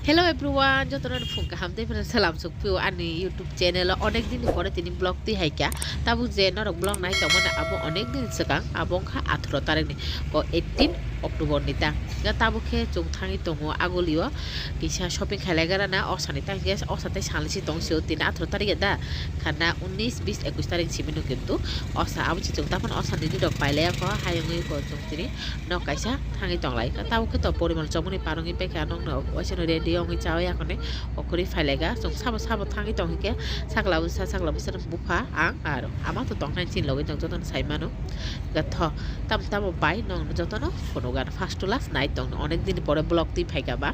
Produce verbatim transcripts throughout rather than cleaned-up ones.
Hello everyone, jotono phung kaham tei phano salam sukphio ani YouTube channel o. Onek din pore tini vlog twi hai kha. Tabuk je norok vlog nai tongmani abo onek din swkang, abo wngkha atharo tarik ni, o eighteen October ni ta. Ga tabuk khe chwng thangwi tongo Agulio, kisa shopping khailai gara na, osa ni ta hwnkhe osa tei salnwi se tong sio, tini atharo tarik ya da, khana unis, bis, ekus tarik simi no kintu osa abo se chwng ta phano osa ni rok pailai ya kho, hayungwi kho chwng tini. Nok kaisa thangwi tonglai. Tabuk khe to porimal chomoni parongwi paikha, nokno waisa no ready wngwi chawi akhoni okhorwi phailaikha. Chwng sabo sabo thangwi tong hinkhe sakla bwsa, sakla bwsa bupha ang aro ama to tongnai chini logwi tong jotono sai mano. Ga tho tam tamo bai nokno jotono phunukgano first to last nai tongno, onek din pore vlog twi phaikha ba.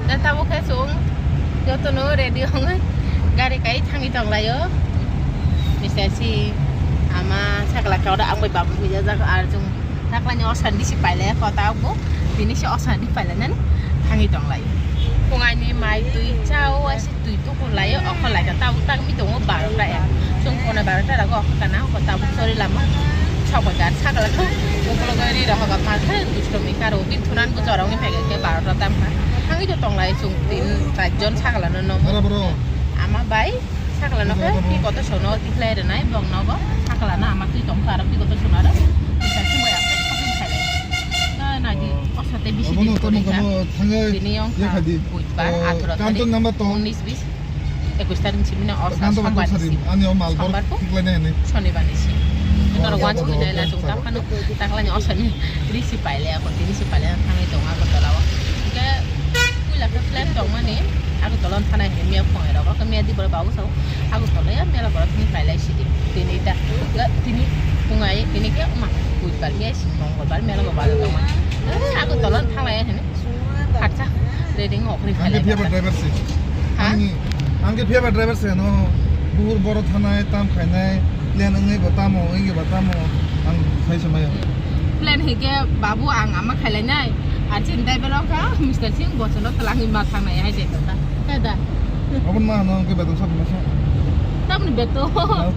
Da tabuk khe chwng jotono ready wngwi gari kai thangwi tonglaio. Mister si ama sakla khe oro ang bai babu huijajak, ar chwng saklani osandi si pailai kho tabuk, tini si osandi pailainani thangwi tonglaio. Phungaini mai twi chao, waisa twi tukur laio, okhor laikha tabuk tangwi tongo barota ek. Chwng phone barota rogo okhor kana, okhor tabuk chori lama. Sok bai kar sakla khe ukulok ri rohok ma khe dustomi karo, bini thunan bo jorok ni phai khe barota tam kha. Thangwi to tonglai chwng tin char jon sakla no nomo. Aro bro. Ama bai sakla no khe pi koto sono tikhlai rwnai bong nogo sakla no ama twi tong kha aro pi koto sono aro. Bisa khe moya khe shopping khailai. Na na di osa tei bisi din kwrwi kha. Tini yong kha buidhbar atharo tarik, unis bis. Ekus tarik simi no osa sombar ni simi. Sombar ko? Sonibar ni simi. Norok wansugwi naila chwng ta phano taklani osani risi pailai ako, tini si pailai thangwi tongo Agartala o. Hwnkhe puila khe plan tongmani Agartala o thana hini miya phungai rok, miya di borok babu sao Agartala ya mela borok ni pailai sidi. Tini ta tini phungai tini khe ma buidhbar miya si mongolbar mela bo bazar tongmani. Agartala o thanglai hini. Khatsa, ready wng okhorwi phailai. Ang khe phiyaba driver se. Ha? Ang khe phiyaba driver se, no, buhur boro thanai, tam khainai, plan wngwi bo tamo, wngwi bo tamo, ang sai se maya. Plan hai khe babu ang ama khailainai, ar chini driver wngkha Mister Singh, bosono twlangwi ma thangnai hai de kha. Khe da? Aboni ma ano ang khe beton sap masa. Tamoni beton?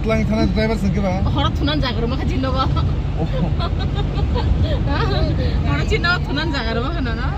Twlangwi thanai driver se khe ba? Horo thunan jaga rwma kha jinogo. Oh. Horo chino thunan jaga rwma kha nono.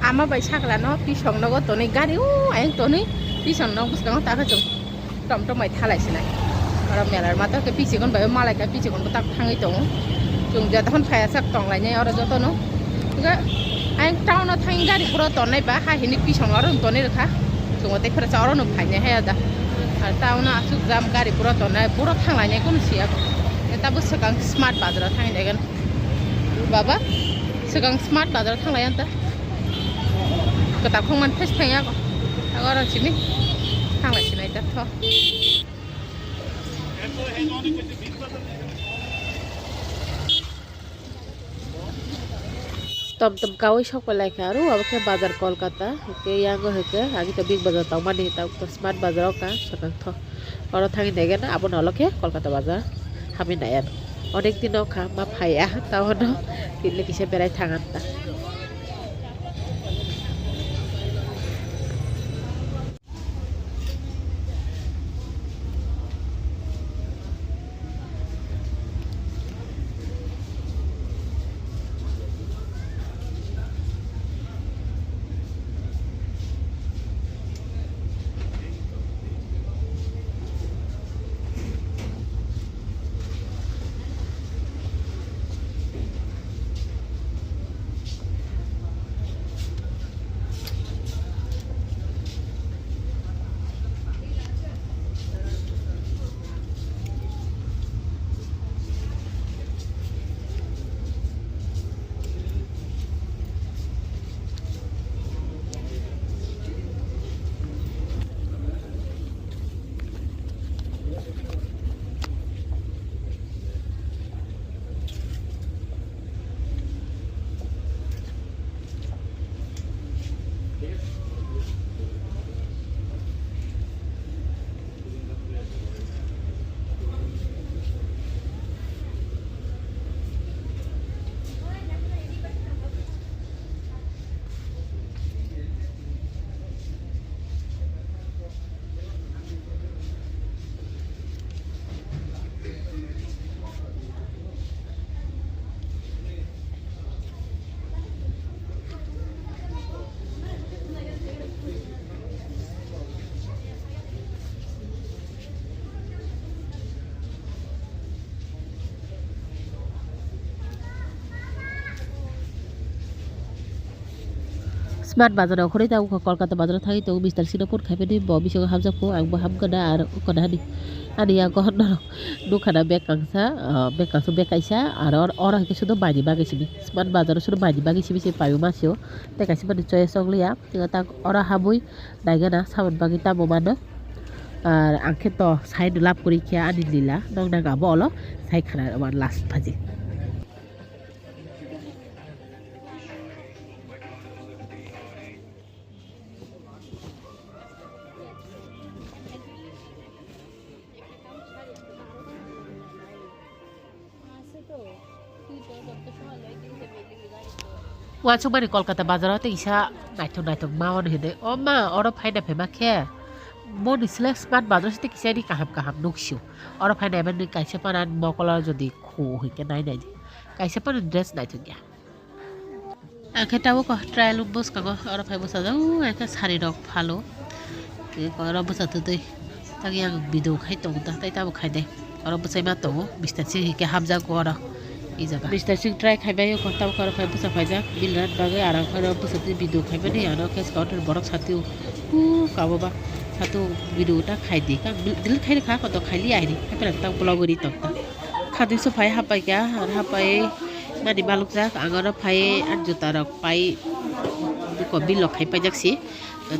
Ama bai sakla no pisong nogo tonwi gari o ayang tonwi pisong nog bwskango ta khe chwng tom tom bai thalai sinai. Oro melar mato khe pichikon bai malai kha, pichikon bo tak thangwi tongo. Chwng jotokon phaiya sak tonglainai oro jotono. Hwnkhe ayang town o thangwi gari buro tonai ba ha hini pisong oro tonwi rwkha. Chwng o tei phira cha oro no phainai haya da. Ar town o aswk jam gari buro tonai, buro thanglainai kunu siya. Tei tabuk swkang smart bazar o thangwi naigen. Baba, swkang smart bazar o thanglai ang ta. Kwtal khongmani face thangya ko. Ago oro simi thanglai sinai ta tho. Tom tom kawi sok palai kha aro abo khe bazar Kolkata, hwnkhe yango hwnkhe agi to big bazar tongmani ta smart bazar o ka swkang tho. Oro thangwi naikhe no abono ulo khe Kolkata bazar hamwi nai ano. Onek din wngkha ma phaiya, taono tini kisa berai thang ang ta. Smart bazar o khoroi ta wngkha Kolkata bazar o thangwi tongo, Mister Singh no phone khaimani bo bisingo hamjakgo, ang bo hamgana ar wngkha na hani. Ani yago norok nukha na bag kangsa, ah, bag kangsa bag kaisa, aro oro, oro hwnkhe sudo maini bagwi simi. Smart bazar o sudo maini bagwi simi se paio masio. Tei kaisa mani choice wng liya. Tei tak oro habwi naigana samani bagwi tamo mano. Ar ang khe to sai no lab kwrwi khe ani lila. Nokna abo olo sai khana last phaji. Uansukmani Kolkata bazar o tei kisa naithok naithok ma hwnwi hwnwi. O ma, oro phaina phaima khe boni sle smart bazar se tei kisa ri kaham kaham nuksio. Oro phaina mani kaisa pana mokolo jodi khu hwnkhe nai nai di. Kaisa pana dress naithok ya. Ang khe tabuk o trial room bwskango oro phai bwsajak, o ang khe sari rok phalo. Oro bwsa twtwi tei yang video khai tongo ta, tei tabuk khai de. Oro bwsai ma tongo, Mister Singh hwnkhe hapjago oro. I jaga Mister Singh try khai bai o, tabuk oro phai bwsa phaijak, bill rwna bagwi, aro khe oro bwsa twi video khai mani, aro khe scooty borok satwi o, huu, kabo ba satwi o video ta khai di, ka delete khai rwkha, koto khai li ya hini, haphai rok ta vlog ri tong ta. Khatwi se phai hapai kha, ar hapai mani balukjak, ang oro phai ani juta rok pai buko bill rok khai paijak si,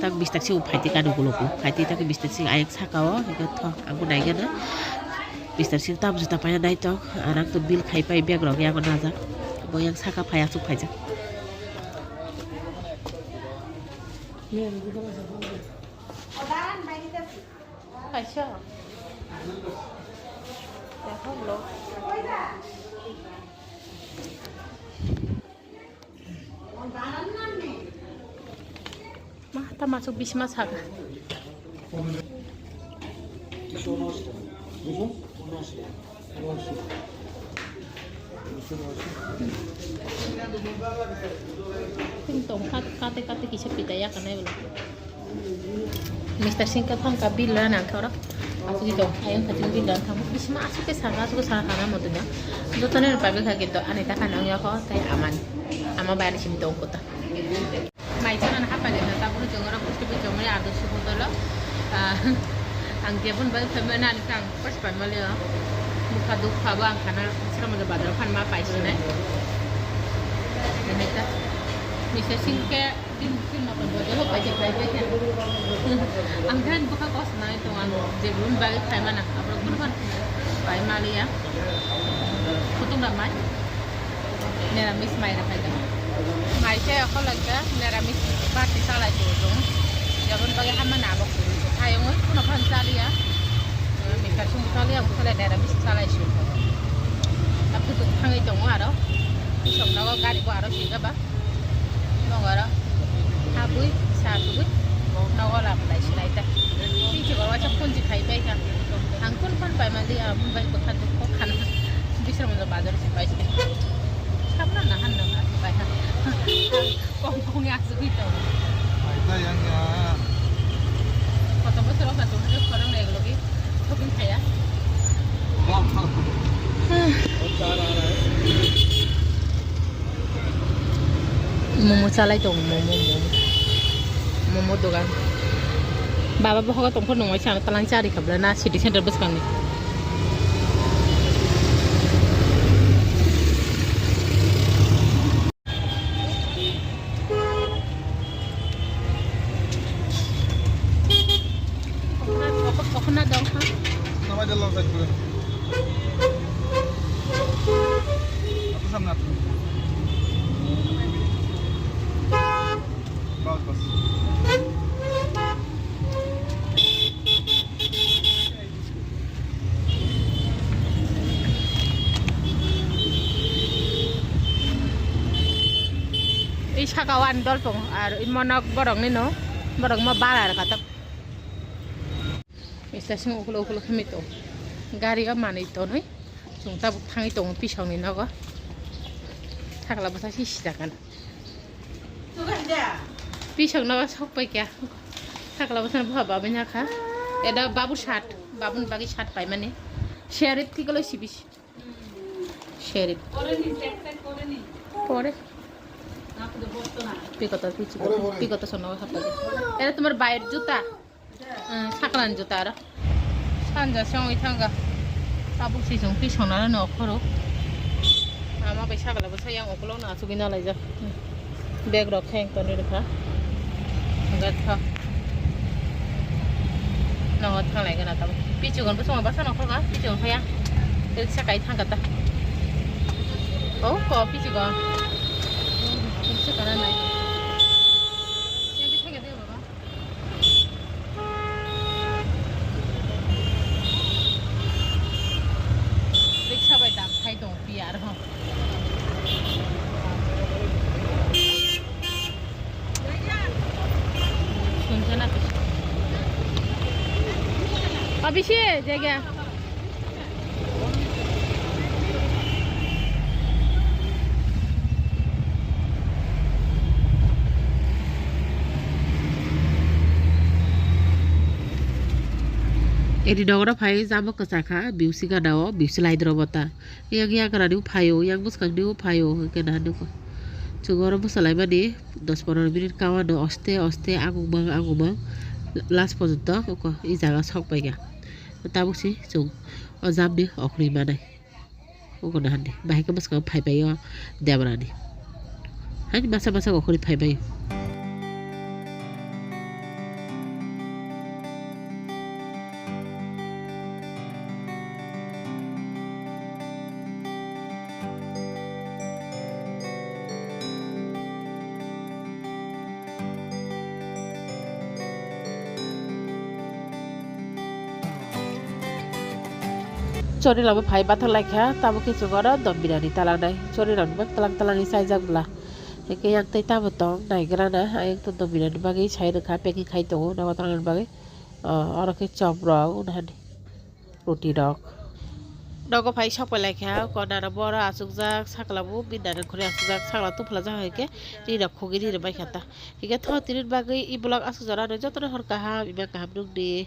tak Mister Singh phai twi kanu guluku, phai twi tak Mister Singh ayang saka o, hwnkhe thok ang bo nai gana. Mister Singh tam juta paina nai tong, ar ang to bill khai pai bag rok yang najak, bo yang saka phai aswk phaijak. Kaisa. Tei hok lo. Ma, ta masuk bisma saka. Tong kat-, kate kate kisa pita ya kanai bolo. Mister Singh ka thang ka bill la nang thoro. Asuk ito, ayang ka jing bill la thang. Bisma asuk ke saka, asuk ke saka na mo dunya. Joto ne pabe ka kinto ani ta ka nang ya ko, tai aman. Ama bayar sim tong kota. Mai chana na hapa de na tabuk chong ora pusti bi chong ya adu suku dolo. Ah, ang jebon bai pemena ni kang. Pas pai mali o. Mukha duk pha bo ang khana sra mo bazar phan ma pai sinai. Ini ta. Mister Singh ke din din mo ko bojo lo pai pai pai. Ang khan bukha kos nai to ang je gun bai khai mana. Abro gun phan pai mali ya. Kutung da mai. Neramis mai ra khai da. Mai se ako lagda neramis party salai tu tu. Jabon bagi hama na bok tu. Ayong oi kuno phan saliya. Mika sung saliya, saliya neramis salai su. Tapi tu thangai tongo aro. Song nogo gari bo aro siga ba. Nogo aro. Habui, sa tubui. Nogo la bulai silai ta. Piji bawa chak punji khai bai ka. Ang kun phan pai mali, ang bai bukha duk kok khan. Bisra mo bazar se pai se. Sabna na han na bai ha. Kong kong ya asugwi tongo. Koto bosor wngkha chwng haino khorang nai logi shopping khaiya. Momo chalai tongo, momo, momo. Momo dogan. Baba bohogo tongkha nungwi sana talang chari khabla na city center bwskangni. Okona dong ha. Bas, bas. Ei saka o ani dol tongo, ar imo nok borok ni no, borok mo bara rwkha ta. Mister Singh ukulo ukulo khe mi tongo, gari o manwi tonwi chwng tabuk thangwi tongo pisok ni nogo, thakla bwsa si sijak gana. Pisok nogo sok pai kha. Thakla bwsano bwkha babai na kha. Eda babu shirt, babuni bagwi shirt paimani. Sherif thikolo sibisi. Sherif. Pore. Pikoto, pikoto, pikoto sono hapadi. Era tumar bayar juta. Hmm, sakran juta aro. Sanja songwi thanga. Tabuk si jong pi songna no khoro. Ama bai sakla bo sayang oklo na asugwi na laijak. Bag rok kheng toni rikha. Gatha. Nongo thanglai gana tabo. Pichugon bo songo basa nokho ga, pichugon phaya. Riksa kai thang kata. Oh, ko pichugon. Riksa kana nai. Yang di thang kata baba. Riksa bai dam khai tong pi aro. Abisi jaga. Eri dogoro phai jabo kwchakha, biusi gana o, biusi laidro bota. Yang yagra ni phaio, yang bwskang ni phaio, hwnkhe naha nukho. Chwng oro bwsa laimani dos pondro minute kawano oste oste agumang agumang last pojonto oko i jaga sok paikha. Tabuk se chwng o jam ni okhorwi manai. Oko naha ni bahai khe bwskang phai paio debra ni. Hai masa masa okhorwi phai paio. Chori lama phai bathang lai kha, tamo khe chwng oro dom birani talangnai. Chori rok bek talang talang ni chaijak bwla. Hwnkhe yang tei tamo tong naigra na, ayang to dom birani bagwi sai rwkha, packing khai tongo, nogo tangna bagwi. O, oro khe chop rok, unhani roti rok. Nogo phai sok pai lai kha, kona no boro achukjak, sakla bo bini nani khuri achukjak, sakla tupla jak hai khe ri rok khogwi ri rwbai kha ta. Hwnkhe tho tini bagwi i vlog achukjak rok jotono hor kaham, ima kaham nukdi.